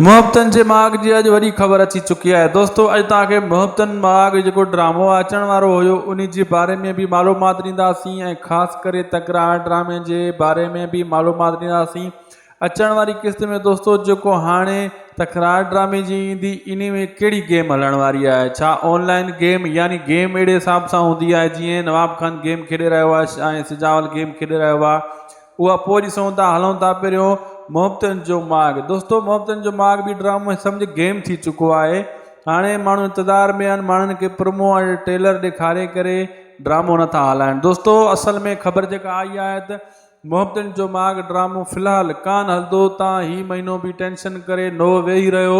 محبتن جي ماڳ جي اڄ وڏي خبر اچي چڪي آهي دوستو اڄ توهان کي محبتن ماڳ جيڪو ڊرامو اچڻ وارو هيو انهي جي باري ۾ به معلومات ڏينداسين ۽ خاص ڪري تڪرار ڊرامي جي باري ۾ به معلومات ڏينداسين اچڻ واري قسط ۾ دوستو جيڪو هاڻي تڪرار ڊرامي جي ايندي انهي ۾ ڪهڙي گيم هلڻ واري آهي ڇا آن لائن گيم يعني گيم اهڙي حساب سان هوندي آهي جيئن نواب خان گيم کيڏي رهيو آهي ۽ سجاول گيم کيڏي رهيو آهي اها پوء ڏسون ٿا هلون ٿا پهريون محبتن جو ماڳ دوستو محبتن جو ماڳ به ڊرامو سمجھ گيم ٿي چڪو آهي هاڻي ماڻهو انتظار ۾ آهن ماڻهن کي پرومو ۽ ٽريلر ڏيکاري ڪري ڊرامو نٿا هلائن دوستو اصل ۾ خبر جيڪا آئي آهي ته محبتن جو ماڳ ڊرامو في الحال ڪان هلندو تان هي مهينو به ٽينشن ڪري نو ويهي رهيو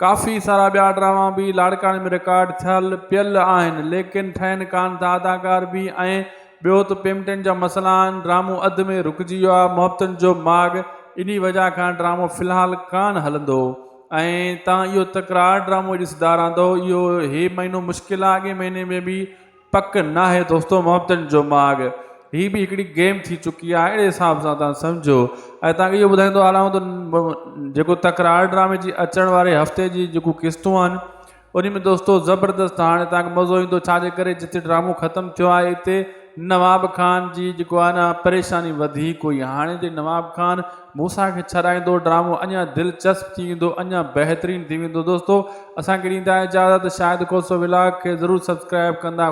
ڪافي سارا ٻيا ڊراما به لاڙڪاڻي ۾ رڪارڊ ٿيل پيل آهن ليڪن ٺهن ڪان ٿا اداڪار به ۽ ٻيو ته پيمٽن جا مسئلا آهن، ڊرامو اڌ ۾ رڪجي ويو آهي، محبتن جو ماڳ انهي وجه کان ڊرامو في الحال ڪانه هلندو ۽ تان اهو تڪرار ڊرامو ڏسندا رهندو اهو هي مهينو مشڪل آهي اڳئين مهيني ۾ به پڪ ناهي دوستو محبتن جو ماڳ هي به هڪڙي گيم ٿي چڪي آهي اهڙي حساب سان تان سمجهو ۽ تان کي اهو ٻڌائيندو هلان ته جيڪو تڪرار ڊرامي جي اچڻ واري هفتي جي جيڪو قسطون آهن انهي ۾ دوستو زبردست هاڻي توهان کي مزو ايندو ڇا جي ڪري جتي ڊرامو ختم ٿيو آهي اتي نواب خان جي جيڪو آهي نه پريشاني وڌيڪ هئي هاڻي جي نواب خان موسيٰ کي ڇڏائيندو ڊرامو اڃا دلچسپ ٿي ويندو اڃا بهترين ٿي ويندو دوستو اسان کي ڏيندا اجازت شاهد کوسو ولاگ کي ضرور سبسڪرائب ڪندا.